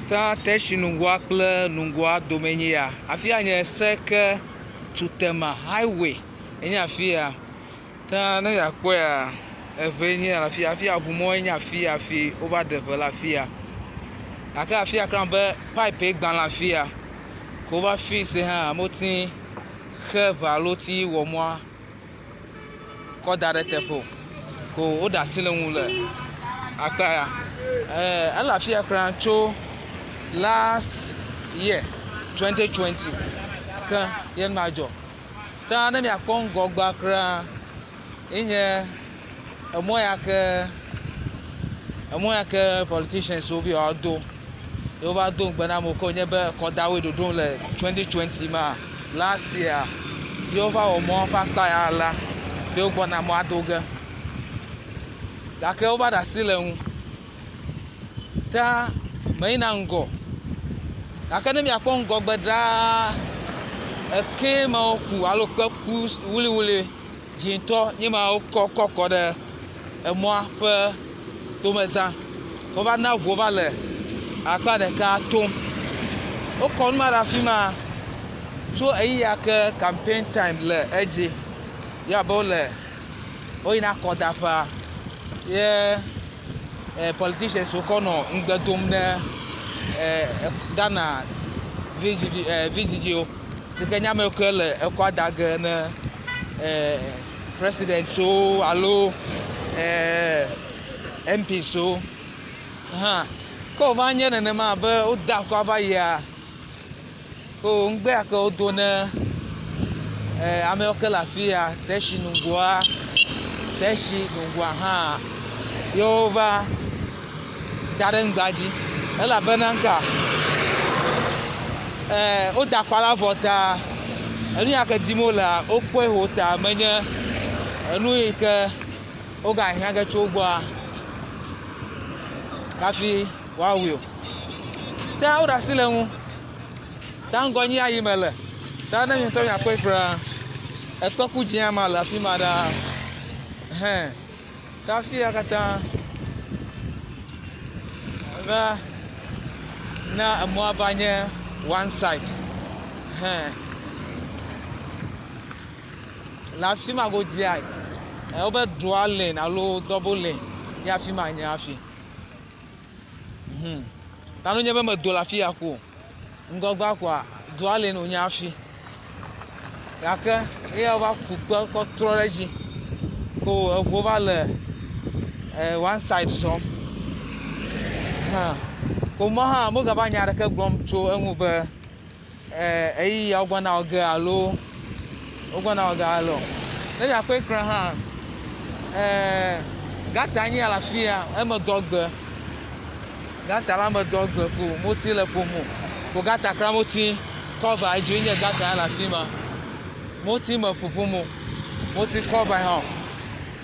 Ta Teshie Nungua kple Nungua dome nye ya. Afi ya nye Seke to Tema highway enye afi ya. Ta ne míakpɔea, eŋe nye ya le afi ya. Afi ya ŋumɔ nye afi ya hafi wova ɖe ŋe le afi ya. Gake afi ya kura be pipee gbã le afi ya. Ke wova fix hã moti xe ŋe alo ti wɔ mɔa kɔ da ɖe teƒe o. Ko woɖe asi le ŋu le akpa ya. E ele afi ya kura tso last year 2020 ke ye nua dzɔ. Ke ne miakpɔ ŋgɔgbea kura ye nye emɔ ya ke emɔ ya ke politicians wo be yewoado ye wova do ŋugbe na amewo ke wonye be kɔdawoe ɖoɖom le 2020 ma last year ye wova wɔ mɔ ƒe akpa ya la ye wogbɔna mɔa do ge. Gake wova ɖe asi le eŋu. Ta meyina ŋgɔ. Gake ne miakpɔ ŋgɔgbe ɖaa, eke ma woku alo kpeku wuliwuli dzĩtɔ nye ma wokɔ kɔ kɔ ɖe emɔa ƒe domeza. Wova na ŋuwo va le akpa ɖeka tom. Wokɔ nu ma ɖe afi ma tso ɣeyiɣi ya ke campaign time le edzi ye abe wole woyina kɔdaƒea ye politicians wokɔ nɔ ŋugbe dom ne Ghana vidzidziwo si ke nye ame yiwo ke le ekɔa da ge ne presidentwo alo MPswo hã. Ke wòva nye nenema abe woda akɔa va yia, ko ŋugbe ya ke wodo ne ame yiwo ke le afi ya, Teshie Nungua, Teshie Nungua hã ye wova da ɖe ŋugbea dzi elabena nuka woda akɔ la vɔ ta enu ya ke dim wolea wokpɔe ho ta menye enu yi ke wogahiã ge tso wo gbɔa hafi woawɔe o. Ta woɖe asi le eŋu. Ta ŋgɔ nyi ayi me le. Ta ne mi ŋutɔ miakpɔe kura ekpeku dzĩa ma le afi ma ɖaa. Hẽ ta afi ya katã va na emɔa va nye one side. Hẽ le afi ma godzia wobe dual lane alo double lane ye afi ma nye hafi. Hum ta ne wonye be medo le afi ya ko o. Ŋgɔgbea koa dual lane wonye hafi. Gake eya wova ku kpe kɔ trɔ ɖe edzi ko eŋuwo va le one side zɔm. Hã ko mɔ hã megava nya aɖeke gblɔm tso eŋu be ɣeyiɣi ya wogbɔna wɔ ge alo wogbɔna wɔ ge alo. Ne míakpɔe kura hã gata nye ya le afi ya eme dɔ gbe. Gata la me dɔ gbe ko moti le ƒom o. Ko gata kura moti kɔva edzi nye gata ya le afi ma. Moti me ƒoƒom o. Moti kɔva hã o.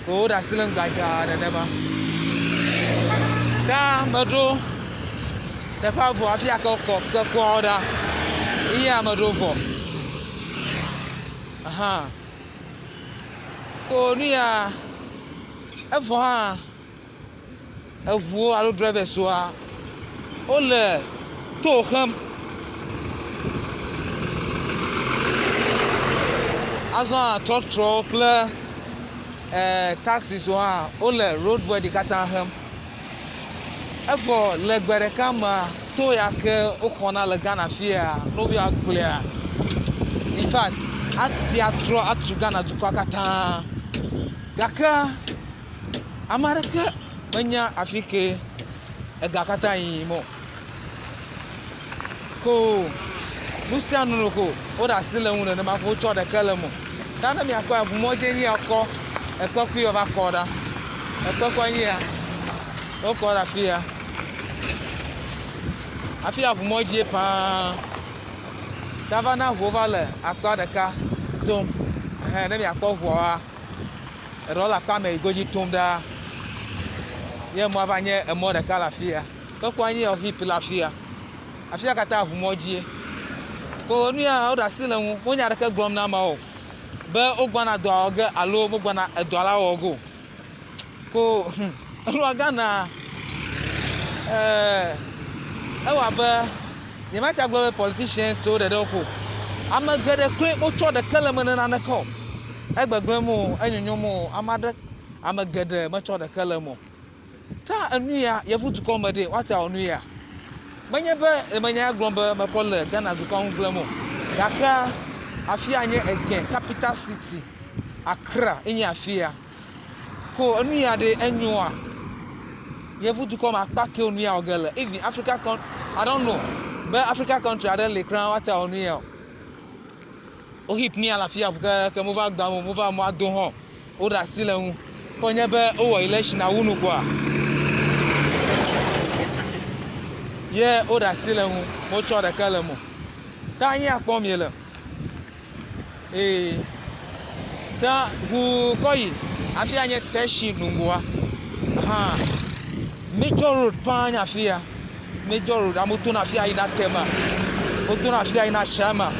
Ko woɖe asi le ŋu gbadzaa nenema. Ta meɖo teƒea vɔ hafi gake wokɔ kpekuawo ɖa. Eya ame ɖewo vɔ. Ahan. Ko nu ya evɔ hã eŋuwo alo drɔvɛswoa wole to xem. Azɔ hã trɔtrɔwo kple taxiswo hã wole road bɔdi katã xem. Evɔ le gbe ɖeka mea, to ya ke woxɔna le Ghana fia, ne wobe yewoagblɔea, infact ate atrɔ atu Ghana dukɔa katã. Gake ame aɖeke menya afi ke ega katã yiyim o. Ko nu sia nu ko woɖe asi le eŋu nenema ko wotsɔ ɖeke le eme o. Ta ne miakpɔe ŋumɔdzi nye ya wokɔ ekpekui va kɔ ɖa. Ekpekua nye ya wokɔ ɖe afi ya. Hafi aŋumɔdzie paa. Ta va na ŋuwo va le akpa ɖeka tom. Ɛhɛ ne miakpɔ ŋuawoa, eɖewo le akpa me yi godzi tom ɖaa. Ye emɔa va nye emɔ ɖeka le afi ya. Kpekua nye ya hip le afi ya. Afi ya katã ŋumɔdzie. Ko nu ya woɖe asi le eŋu. Wonye nya aɖeke gblɔm na ameawo o be wogbɔna dɔa wɔ ge alo womegbɔna edɔa la wɔ ge o. Ko enua Ghana. Ewɔ abe nyemate agblɔ be politicians wo ɖeɖe ko o. Ame geɖe kloe wotsɔ ɖeke le eme na naneke o. Egbegblẽm o, enyonyom o, ame aɖe, ame geɖe metsɔ ɖeke le eme o. Ta enu ya yevu dukɔ me ɖe woate awɔ nu ya. Menye be menya gblɔm be mekɔ le Ghana dukɔa ŋu gblẽm o. Gake afia nye Ege capital city, Accra enye afia. Ko enu ya ɖe enyoa? Yevu dukɔ me akpa kewo nu ya wɔ ge le. Even Africa con I don't know be Africa country aɖe li kura woate awɔ nu ya o. Wohip nu ya le afia ŋu ke mova gbam o, mova mɔa do hã o. Woɖe asi le eŋu. Ke wònye be wowɔ election wu nu koa, ye woɖe asi le eŋu. Wotsɔ ɖeke le eme o. Ta nye ya kpɔm miele. Ee. Ta ŋu kɔ yi hafi anye Teshie Nungua. Hã. Major road paa nye afi ya. Major road amewo tona afi ya yina Tema. Wotona afi ya yina Shama.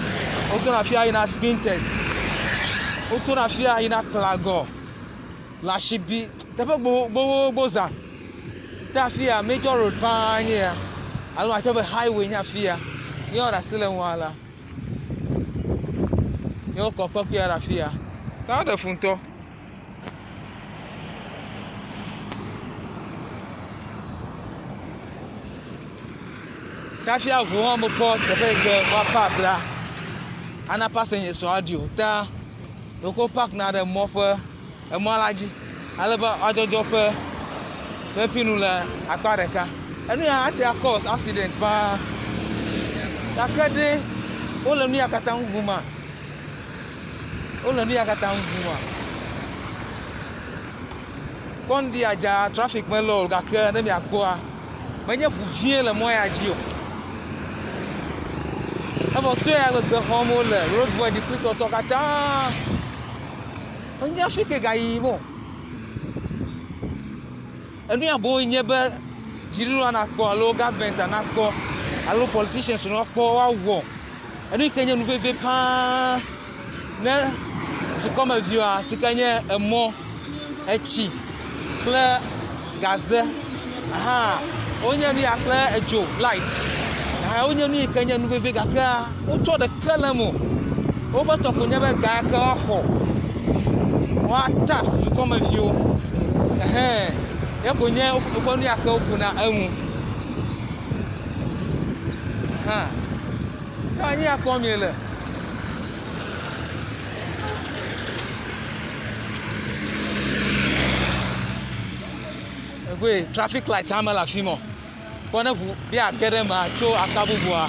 Wotona afi ya yina Spintex. Wotona afi ya yina Klagɔ. Lashibi. Teƒe gbogbogbogbo zã. Te afi ya major road paa nye ya. Alo atsɔ be highway nye afi ya. Ne woɖe asi le ŋua la. Ye wokɔ kpekuia ɖe afi ya. Ta ɖe fu ŋutɔ. Kafi ŋu hã mekpɔ teƒe yi ke woa park la ana passenger woaɖi o. Ta wokɔ park na ɖe mɔ ƒe emɔ la dzi ale be woadzɔdzɔ ƒe ƒe nu le akpa ɖeka. Enu ya ate a cause accident paa gake ɖe wole nu ya katã ŋu buma? Wole nu ya katã ŋu buma? Kpɔ ŋdi ya dza traffic mele o gake ne miakpɔa menye ŋu vie le mɔ ya dzi o. Evɔ to ya gbegbe xɔm wole road boy kple tɔtɔ katã. Menye hafi ke gayiyim o. Enu ya boŋ nye be dziɖuɖua nakpɔ alo gɔvimɛntia nakpɔ alo politicians nakpɔ woawɔ enu yi ke nye nu veve paa ne dukɔmeviwoa si ke nye emɔ, etsi kple gaze hã wonye nu ya kple edzo light hã wonye nu yi ke nye nu veve gakea wotsɔ ɖeke le eme o. Woƒe tɔ koe nye be ga yi ke woaxɔ woa tax dukɔmeviwo ehɛ ye koe nye woƒe nu ya ke wobuna eŋu hã. Ke nu ya kpɔm miele. Egoe traffic light hã mele afi ma o. Kpɔ ne ŋu be yeage ɖe emea tso akpa bubua,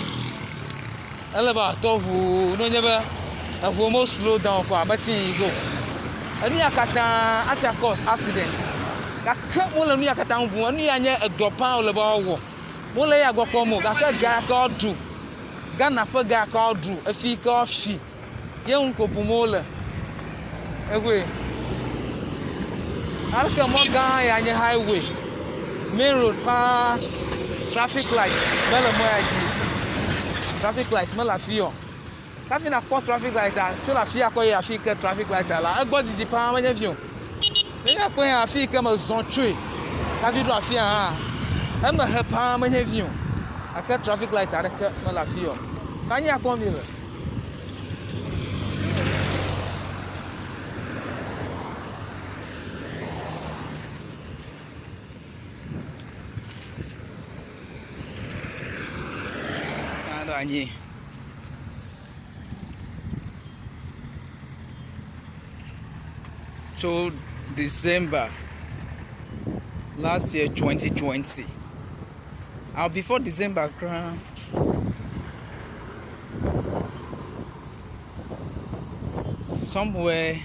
ele be wòatɔ ŋuu ne wònye be eŋuwo me slow down kɔa mete ŋu yi ge o. Enu ya katã ate cause accident gake wole nu ya katã ŋu bum. Enu ya nye edɔ paa wòle be woawɔ. Wole eya gbɔ kpɔm o gake ga ya ke woaɖu, Ghana ƒe ga ya ke woaɖu, efi yi ke woafi. Ye ŋu ko bum wole. Egoe. Aleke mɔ gã ya nye highway, main road paa, traffic light mele mɔ ya dzi. Traffic light mele afi ya o. Hafi nakpɔ traffic light tso le afi ya kɔ yi afi yi ke traffic light le la, egbɔ didi paa menye fi o. Ne míakpɔe hã afi yi ke mezɔ tsoe hafi ɖo afi ya hã, eme he paa menye fi o. Gake traffic light aɖeke mele afi ya o. Ke anyi ya kpɔm míele. Ɖo anyi. Tso December last year 2020. Or before December koraa. Somewhere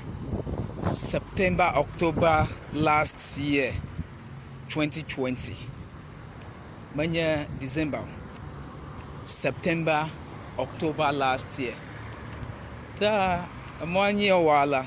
September, October last year 2020. Menye December o. September, October last year. Ta emɔa nyi ewɔ alea.